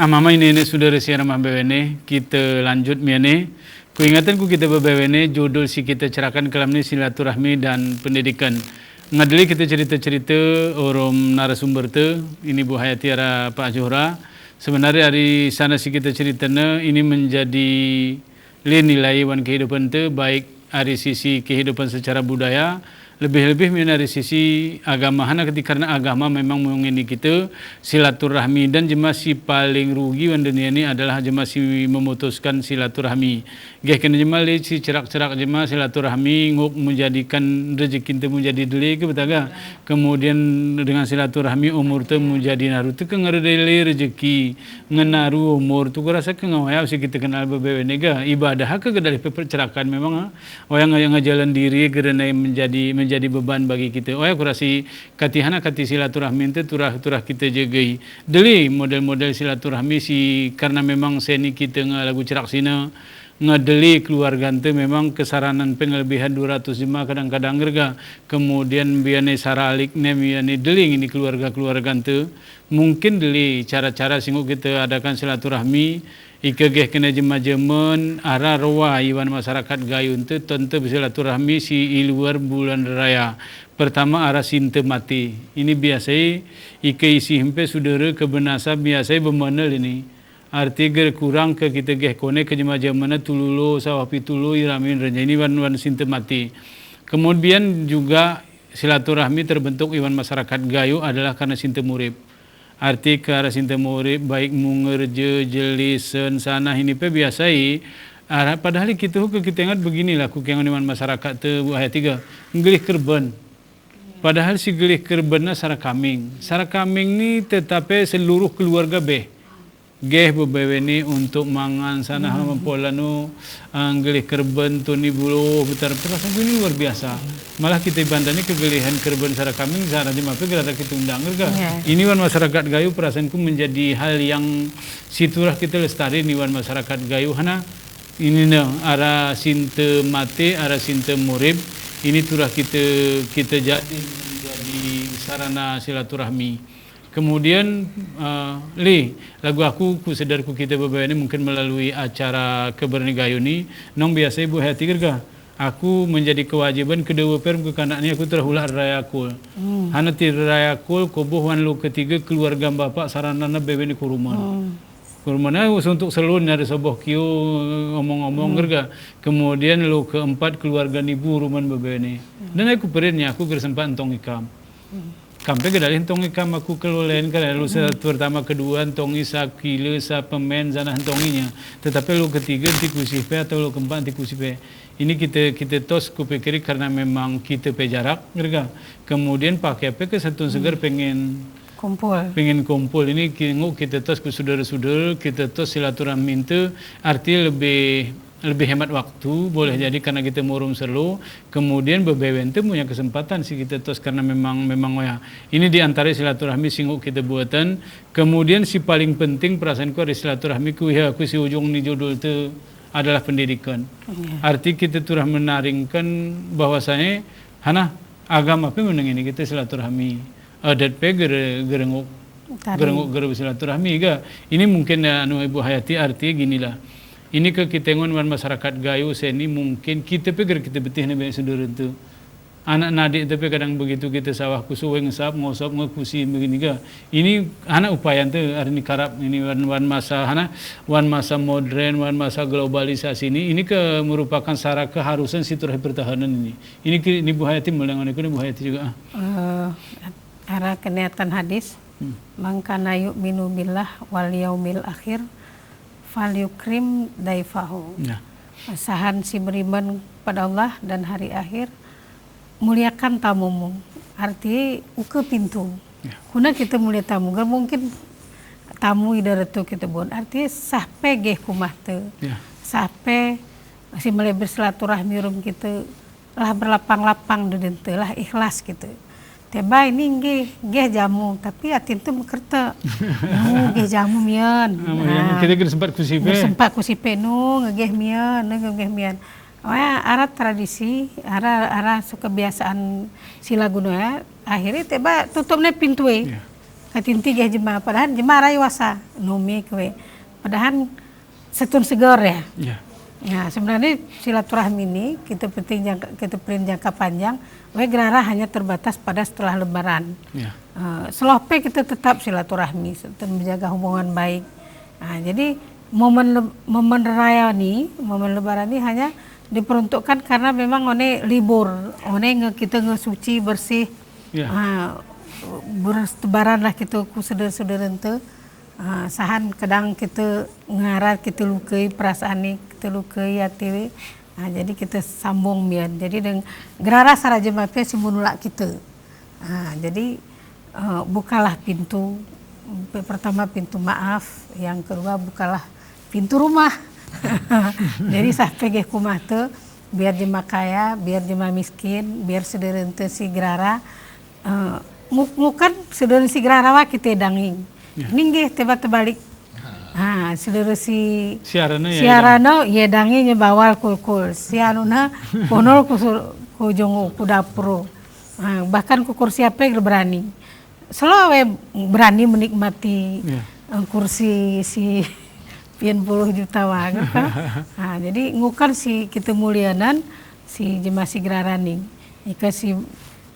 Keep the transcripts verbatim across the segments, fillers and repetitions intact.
Amama ini ne sudara siar mabewene, kita lanjut miane. Kuingatan ku kita bebewene, judul si kita cerakan kelamne silaturahmi dan pendidikan. Ngadeli kita cerita-cerita orom narasumber te, ini Bu Hayati ara Pak Zuhra. Sebenarnya ari sana si kita ceritane, ini menjadi le nilai wan kehidupan te, baik ari sisi kehidupan secara budaya, lebih-lebih mian ari sisi agama. Hana keti karena agama memang mengini kita silaturahmi dan jema si paling rugi wan dunia ini adalah jema si memutuskan silaturahmi. Geh kena jema le si cerak-cerak jema silaturahmi nguk menjadikan rezeki te menjadi dele ke betaga. Kemudian dengan silaturahmi umur te menjadi naru te ke ngeredele rezeki. Ngenaru umur tu kurasa ke ngawaya si kita kenal bebewene ga. Ibadah ke gedalih pepecerakan memang, ah. Oya nge-, ngejalan diri kerana menjadi, menjadi beban bagi kita. Oya kurasi kati hana kati silaturahmi te turah, turah kita jagai. Deli model-model silaturahmi si karena memang seni kita nge lagu cerak sina. Ngedeli keluarga te memang kesaranan pengelebihan dua ratus jema kadang-kadang gerga. Kemudian biane saralik ne biane deli ini keluarga-keluarga te. Mungkin deli cara-cara singuk kita adakan silaturahmi, ika geh kena jema-jemen, ara rowa iwan masyarakat Gayo te, tente bersilaturahmi si iluar bulan raya. Pertama ara sinte mati. Ini biasai, ika isi hempe sudara kebenasa biasai bemanel ini. Arti ger kurang ke kita geh kone ke jema-jemena tululo, sawah pitululo, iramin reja. Ini wan, wan sinte mati. Kemudian juga silaturahmi terbentuk iwan masyarakat Gayo adalah karena sinte murip. Arti ke ara sinte murip, baik mungerja, jelisen, sana, ini pe biasai. Ara, padahal kita ke kita ingat beginilah ku kengan iwan masyarakat te Bu Hayati ga. Ngelih kerben. Padahal si gelih kerben na sara kaming. Sara kaming ni tetapi seluruh keluarga beh. Geh bebewene untuk mangan sana hana mempolanu, ah, ngelih kerben tu ni bulo betar perasaan ini luar biasa. Malah kita ibandani kegelihan kerben sara kaming, sara jema pe gerada kita undang gerga. Iya. Ini wan masyarakat Gayo perasaanku menjadi hal yang siturah kita lestari ni wan masyarakat Gayo hana ini ne ara sinte mati, ara sinte murip, ini turah kita, kita jadi, jadi sarana silaturahmi. Kemudian, eh, le, lagu aku, ku sedar ku kita bebewene mungkin melalui acara Keberni Gayo ni, nong biasa Bu Hayati gerga. Aku menjadi kewajiban kedua per ke kanak ni aku terhulak raya kul. Hmm. Hana ti raya kul, koboh wan lo ketiga keluarga bapak sarana na bebewene kuruman. Hmm. Kuruman na suntuk selun nyari soboh kiu omong-omong gerga. Kemudian lo keempat keluarga ni bu ruman bebewene. Hmm. Dan aku perin ni aku ger sempat entong ikam. Hmm. Kampe gedalih ntong ikam aku kelolen kan, lalu se-, pertama, kedua, ntong isa kile, sa pemen, sana ntong inya. Tetapi lo ketiga nti kusih pe atau lo keempat nti kusih pe. Ini kita, kita tos kupikiri karena memang kita pe jarak, gerga. Kemudian pakai pe ke satun segar pengen kumpul. Pengen kumpul. Ini ki-, nguk kita tos ku sudara-sudara, kita tos silaturahmi te, arti lebih lebih hemat waktu, boleh jadi karena kita murum selu, kemudian bebewen te punya kesempatan si kita tos karena memang, memang waya. Ini di antara silaturahmi singuk kita buatan, kemudian si paling penting perasaanku ada silaturahmi ku, ya, ku si ujung ni judul te adalah pendidikan. Iya. Arti kita turah menaringkan bahwasanya, hana, agama pe menengini kita silaturahmi. Adat pe gere-, gerenguk, gerenguk gere silaturahmi ga. Ini mungkin, eh, anu, Ibu Hayati, arti ginilah. Ini ke kitengon wan masyarakat Gayo seni mungkin kita pe gere kita betih ne banyak sudara te. Anak nadik te pe kadang begitu kita sawah kusu weng sap, ngosop, ngekusi begini ga. Ini anak upayan te, hari ini karap, ini wan, wan masa, hana, wan masa modern, wan masa globalisasi ini, ini ke merupakan sara keharusan siturah pertahanan ini. Ini ki, ini Bu Hayati melengani ku, ini Bu Hayati juga, ah. Eh, ara keniyatan hadis, hmm, "Man kana yu'minu billah wal yaumil akhir, falyukrim daifahu." Ya. Sahan si beriman pada Allah dan hari akhir, muliakan tamumu. Arti, uke pintu. Ya. Kuna kita mulia tamu, ger mungkin tamu idara tu kita bon. Arti, sah pe geh kumah te. Ya. Sah pe si mele bersilaturahmi rum kita lah berlapang-lapang deden te, lah ikhlas gitu. Teba ini geh, geh jamu, tapi atin tu mekerta. Nu geh jamu mian. Ah, mian. Nah, kita geh sempat kusipe. Geh sempat kusipe nu, ngegeh mian, nu ngegeh mian. Wah, ara tradisi, ara, ara kebiasaan sila guno ya. Akhirnya teba tutup ne pintu e. Ya. Katinti geh jema, padahan jema arai wasa, nome ke we. Padahan setun seger ya. Ya. Ya, sebenarnya silaturahmi ini, kita penting jangka, kita plan jangka panjang, we gerara hanya terbatas pada setelah Lebaran. Ya. Eh, seloh pe kita tetap silaturahmi, tetap menjaga hubungan baik. Nah, jadi momen le-, momen raya ini, momen Lebaran ini hanya diperuntukkan karena memang one libur, one nge-, kita ngesuci, bersih. Ya. Ah, bertebaran lah kita ku sederen-sederen te. Ah, sahan kadang kita ngara kita lukey perasaan ni, kita lukey ati we. Ah, jadi kita sambung mian. Jadi deng gerara sara jema pe si menulak kita. Ah, jadi, eh, bukalah pintu. Pe-, pertama pintu maaf, yang kedua bukalah pintu rumah. Jadi sampe geh ke umah te, biar jema kaya, biar jema miskin, biar sederen te si gerara, eh, ngu-, ngukan sederen si gerara wa kita edangi. Ya. Ini geh teba tebalik. Ha, sederen si, si arana ya, si arana ya edangi, nye bawal kulkul. Si anuna ponol ku sur-, ku jongo, ku dapur. Ha, bahkan ku kursi ape geh berani. Selalu we berani menikmati, ya, eh, kursi si pian puluh juta wa, gitu kan. Ha, jadi ngukan si kita mulianan, si jema si gerara ni. Ika si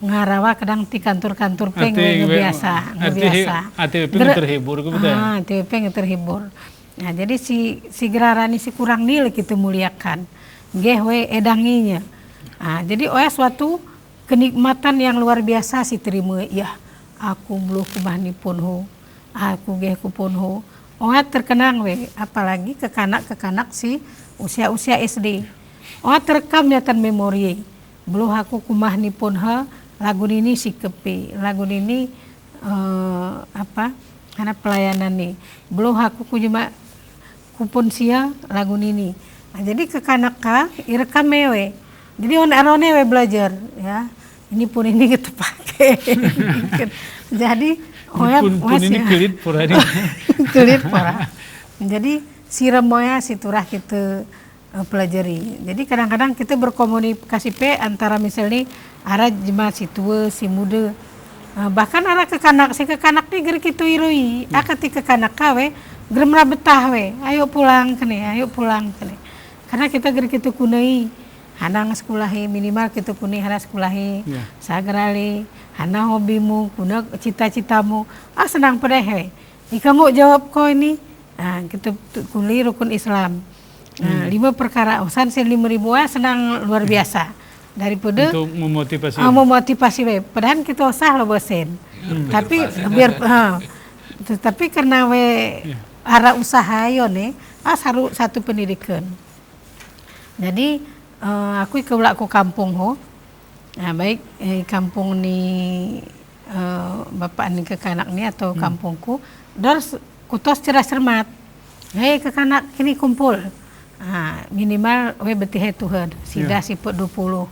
ngara wa kadang ti kantur-kantur pe nge-, ngebiasa, ngebiasa. Ati we pe nge-, terhibur, ku betul. Ah, ati we pe nge-, terhibur. Nah, jadi si, si gerara ni si kurang ni le kita muliakan. Geh we edanginya. Ah, jadi oya suatu kenikmatan yang luar biasa si terima, ya, aku belum ku umah ni pun ho, aku geh ku pun ho. Oya terkenang we, apalagi kekanak-kekanak si usia-usia S D. Oya terekam niatan memori. Belum aku ku umah ni pun ha, lagu nini si kepe, lagu nini, eh, apa, karena pelayanan ni. Belum aku ku jema ku pun sia lagu nini. Nah, jadi kekanak ka, irekam we. Jadi one arone we belajar, ya. Ini pun ini kita pakai. Jadi, ini oya pun, pun masih ini ya. Kelit pora ini. Kelit pora. Jadi, si remoya si turah kita, eh, pelajari. Jadi, kadang-kadang kita berkomunikasi pe antara misalnya ara jema si tua, si muda. Eh, bahkan ara kekanak, si kekanak ni geri kita iroi. Ya. Aka ti kekanak ka we, geri mera betah we. Ayo pulang kene, ayo pulang kene. Karena kita geri kita kunei, hanang sekolahi, minimal kita kunei hanang sekolahi, ya, sagerali, hanang hobimu, kuna cita-citamu. Ah, senang pedeh we. Ika nguk jawab ko ini, ah, kita tu-, kunli rukun Islam. Nah, hmm, lima perkara, usan sen lima ribu, ah, senang luar biasa. Daripada, untuk memotivasi. Ah, memotivasi we. Padahal kita usah lo bosen. Hmm. Tapi biar, ha, tetapi karena we, ya, ara usaha yo ne, ah, saru satu pendidikan. Jadi, eh, aku ika ulak ku kampung ho. Nah, baik, eh, kampung ni, eh, bapak ni kekanak ni atau, hmm, kampungku. Terus ku tos cerah cermat. Hei, kekanak kini kumpul. Ah, minimal we betih he tuhan. Sida, ya, siput dua puluh.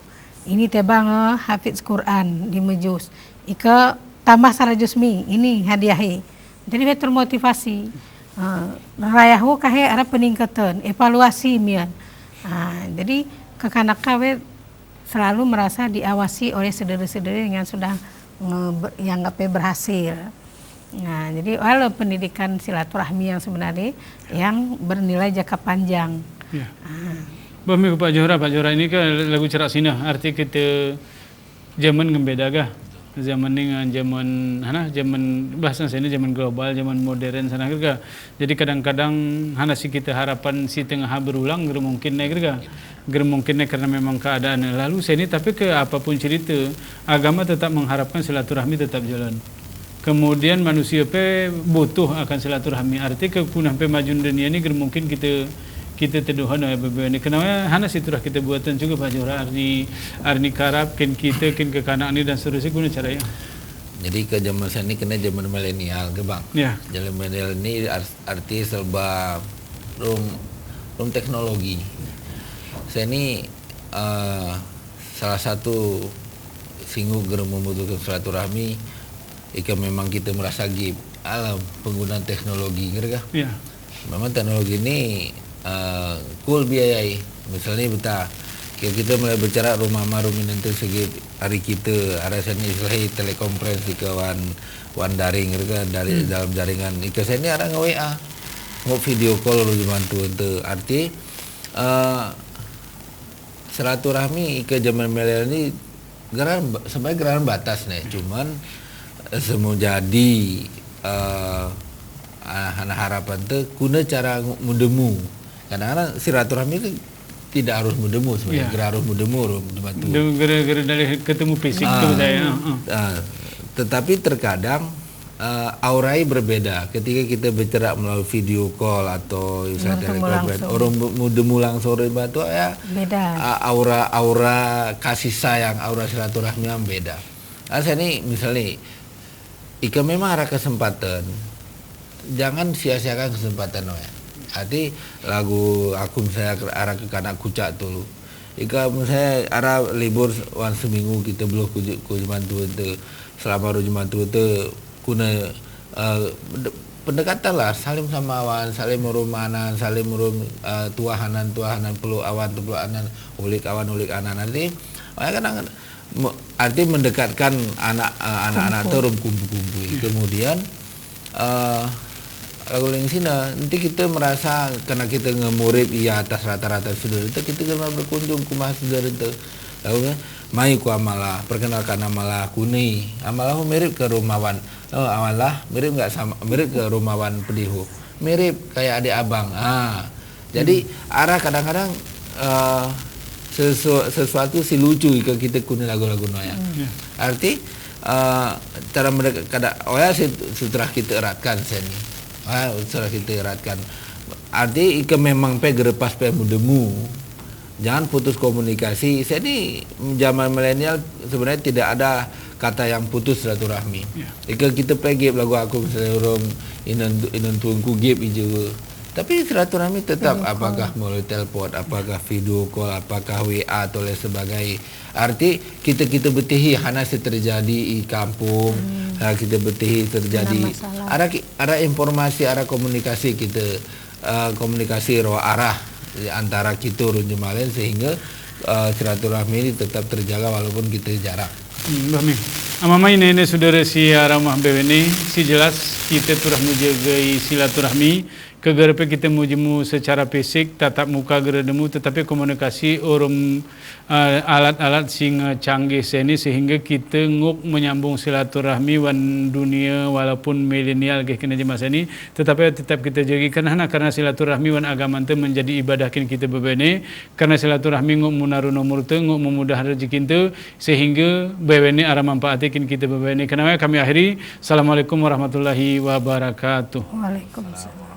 Ini tebang, eh, hafiz Quran, lima juz. Ika tambah sara juz mi, ini hadiahi. Jadi, we termotivasi. Ah, raya ho kahe ara peningkatan, evaluasi mian. Ah, jadi, kekanak ka we selalu merasa diawasi oleh saudara-saudara yang sudah nge-, ber-, yang ngape berhasil. Nah, jadi, wala pendidikan silaturahmi yang sebenarnya yang bernilai jangka panjang. Ya. Ah. Bah, mi Pak Johra, Pak Johra ini ke lagu cerak sina, arti kita zaman ngembeda gah. Zaman ni ngan zaman, hana, zaman bahasa saya ini zaman global, zaman modern sana gah. Jadi kadang-kadang hana si kita harapan si tengah berulang, gera mungkin ne gera. Gera mungkin ne karena memang keadaan lalu saya ini, tapi ke apapun cerita, agama tetap mengharapkan silaturahmi tetap jalan. Kemudian manusia pe butuh akan silaturahmi. Arti ke kunah pe majun dunia ini, gera mungkin kita, kita teduhan, eh, bebe ini. Kenapa hana si turah kita buatan juga, Pak Johra, arni, arni karap, ken kita, ken kekanak ini dan seterusnya, guna cara ya. Jadi ke zaman saya ini kena zaman milenial ke, Bang. Ya. Zaman milenial ini ar-, arti serba rum, rum teknologi. Saya ini, eh, salah satu singgung gera memutuskan silaturahmi, ika memang kita merasa gip alam penggunaan teknologi, ngerti kah? Iya. Memang teknologi ini, eh, kul biayai. Misalnya beta, Ke kita mulai bicara rumah marum ini tuh segi ari kita, ara seni istilahi telekonferensi ke wan, wan daring, gitu kan, dari dalam jaringan. Ika seni ara nge-W A, nge-video call ru jaman tuh, tuh. Arti, eh, silaturahmi ika jaman milenial ini gerakan ba-, sebenarnya gerakan batas nih, cuman, eh, semu jadi, eh, ah, hana harapan tuh kuna cara ngu-, mudemu. Kadang-kadang silaturahmi itu tidak harus mudemu sebenarnya, gera harus mudemu, ru-, mudemu tuh. Gera, gera dari ketemu fisik tuh saya. Ah, tetapi terkadang, eh, aurai berbeda ketika kita bicara melalui video call atau misalnya telekonferensi. Orang mu-, mudemu langsung ru jaman tuh ya, beda. A-, aura, aura kasih sayang, aura silaturahmi yang beda. Nah, saya ini misalnya, ika memang ara kesempatan, jangan sia-siakan kesempatan, ya. Arti lagu aku misalnya ke-, ara kekanak kucak tuh. Ika misalnya ara libur wan seminggu kita belum ku j-, ku jaman tuh tuh, selama ru jaman tuh tuh, kuna, eh, pende-, pendekatan lah, salim sama awan, salim ru anan, salim ru, eh, tuah anan, tuah anan, peluk awan, peluk anan, ulik awan, ulik anan. Arti, makanya kadang me-, arti mendekatkan anak, eh, anak-anak tuh rum kumpu-kumpu. Kemudian, eh, lagu leng sina, nanti kita merasa karena kita ngemurip, iya, atas rata-rata sudara, kita, kita kena berkunjung ke rumah sudara tuh. Lalu, "Mai ku amalah, perkenalkan amalah, kuni." Amalah mirip ke rumawan. Oh, amalah mirip nggak sama, mirip ke rumawan pedihu. Mirip kayak adik abang. Ah, jadi, ara kadang-kadang, eh, sesu-, sesuatu si lucu ika kita kuni lagu-lagu noya. Arti, eh, cara mereka kada, oya si, sutra kita eratkan seni. Ah, sutra kita eratkan. Arti ika memang pe gerepas pe mudemu. Jangan putus komunikasi. Seni jaman milenial sebenarnya tidak ada kata yang putus silaturahmi. Ika kita pe gip lagu aku misalnya rum inen, inen tuan ku gip ija. Tapi silaturahmi tetap, apakah melalui telepon, apakah video call, apakah W A atau lain sebagai. Arti kita, kita betihi hana si terjadi i kampung, ha, kita betihi terjadi. Ara ki-, ara informasi, ara komunikasi kita, eh, komunikasi ro arah antara kita ru jemalen sehingga, eh, silaturahmi ini tetap terjaga walaupun kita jarak. Hmm, Mbah Ming. Amama ine-ine sudara si ara mah bewene, si jelas kita tuh arah menjagai silaturahmi, ke gera pe kita mujemu secara fisik, tatap muka gera demu, tetapi komunikasi rum, eh, alat-alat sing, eh, canggih seni sehingga kita nguk menyambung silaturahmi wan dunia walaupun milenial geh kena jema seni, tetapi tetap kita jagi karena, karena silaturahmi wan agama ente menjadi ibadah kin kita bebene, karena silaturahmi nguk munaru nomor te, nguk memudah rezeki ente, sehingga bebene ara manfaat kin kita bebene. Kenapa kami akhiri, Assalamualaikum warahmatullahi wabarakatuh. Waalaikumsalam.